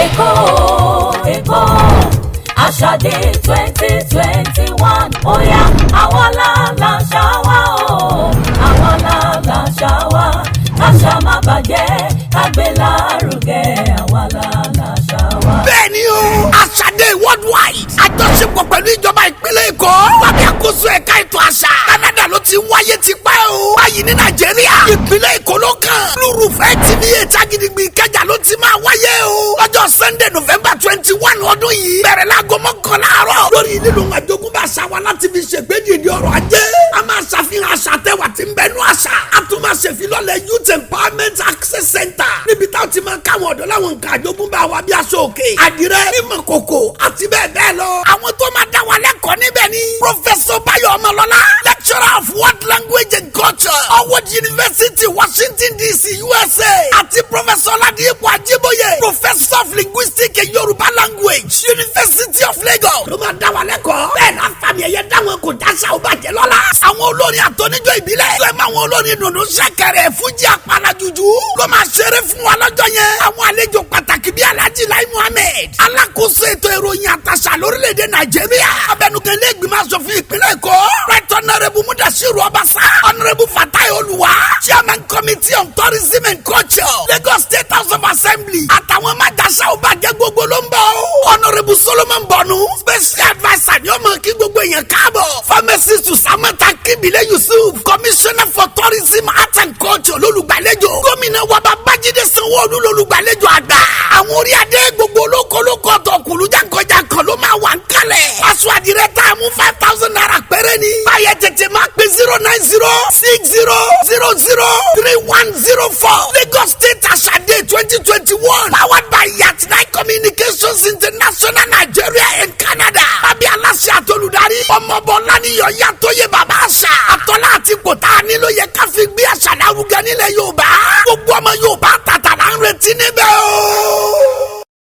Èkó, Èkó, Àṣà Day 2021. Ó yá, àwa la làṣà wa o, àwa la làṣà wa. Káṣà má bàjẹ́, ká gbé lárugẹ, àwa la làṣà wa. Bẹ́ẹ̀ni o, Àṣà Day worldwide, àjọṣepọ̀ pẹ̀lú ìjọba ìpínlẹ̀ Èkó lábẹ́ àkóso ẹ̀ka ètò àṣà. Canada ló ti wáyé tipẹ́ o. Báyìí ní Nàìjíríà, ìpínlẹ̀ Èkó ló kàn. Blue Roof NTV Gidigbi, Ìkẹjà ló ti máa wáyé o. Lọ́jọ́ Sunday, November 21 ọdún yìí, bẹ̀rẹ̀ láago 11 àárọ̀. Lórí lílo àjogúnbá àṣà wa láti fi ṣègbédìde ọrọ̀ ajé, a máa ṣàfihàn àṣà tẹwà tí ń bẹnu àṣà. A tún máa ṣèfilọ́lẹ̀ Youth Empowerment Access Center, níbi táwọn ti máa káwọn ọ̀dọ́ láwọn nǹkan àjogúnbá wa bí aṣọ òkè, àdìrẹ, mímọ̀ kòkò àti bẹ́ẹ̀ bẹ́ẹ̀ lọ. Àwọn tó máa dá wa lẹ́kọ̀ọ́ níbẹ̀ ni Professor Bayo Ọmọlọ́lá, lecturer of world language and culture, Howard University, Washington DC, USA, àti Professor Ladipo Ajiboye, professor of linguistics and Yoruba language, University of Lagos, ló máa dá wa lẹ́kọ̀ọ́. Bẹ́ẹ̀ náà, fàmì ẹ̀yẹ dáwọn kò dáṣà ó bàjẹ́ lọ́la. Àwọn olórin àtọ́níjọ́ ìbílẹ̀ tó ẹ̀ máa wọn olórin dùnú, ṣẹ̀kẹ̀rẹ̀, fújì, àpàlà, jùjú ló máa ṣeré fún wa lọ́jọ́ yẹn. Àwọn àlejò pàtàkì bíi Alhaji Lai Muhammed, alákòóso ètò ìròyìn àtàṣà lórílẹ̀‐èdè Nàìjíríà, abẹnugan ilé ìgbìmọ̀ asòfin ìpínlẹ̀ Èkó, Right Honourable Mudasiru Obasa, Honourable Fatai Olùwà, chairman, Committee on Tourism and Culture, Lagos State House of Assembly, àtàwọn májàsá ò bàjẹ́ gbogbo ló ń bọ̀. Honourable Solomon Bọ̀nù, special adviser, ni ó mọ̀ kí gbogbo èèyàn káàbọ̀. Pharmacist Samata Kibile Yusuf, commissioner for tourism, art and culture, lólùgbàlejò. Gómìnà wa Babájídé Sanwó-Olú lólùgbàlejò àgbà. Àwọn orí adé gbogbo, olókolókó, ọ̀tọ̀kùlú jankan-jankan ló máa wà ń kalẹ̀. Aṣọ àdìrẹ tá a mú, ₦5,000 péré ni. Báyẹ̀ tètè máa pè 09060003104. Lagos State Àṣà Day 2021, powered by Yatnai Communications International Nigeria and Canada. Tàbí aláṣẹ àtolùdarí, Ọmọbọ Lánìyàn Yàtọ̀yẹ, bàbá àṣà. Àtọ́lá àti kò tá a nílò yẹ ká fi gbé àṣà lárugẹ nílẹ̀ Yorùbá.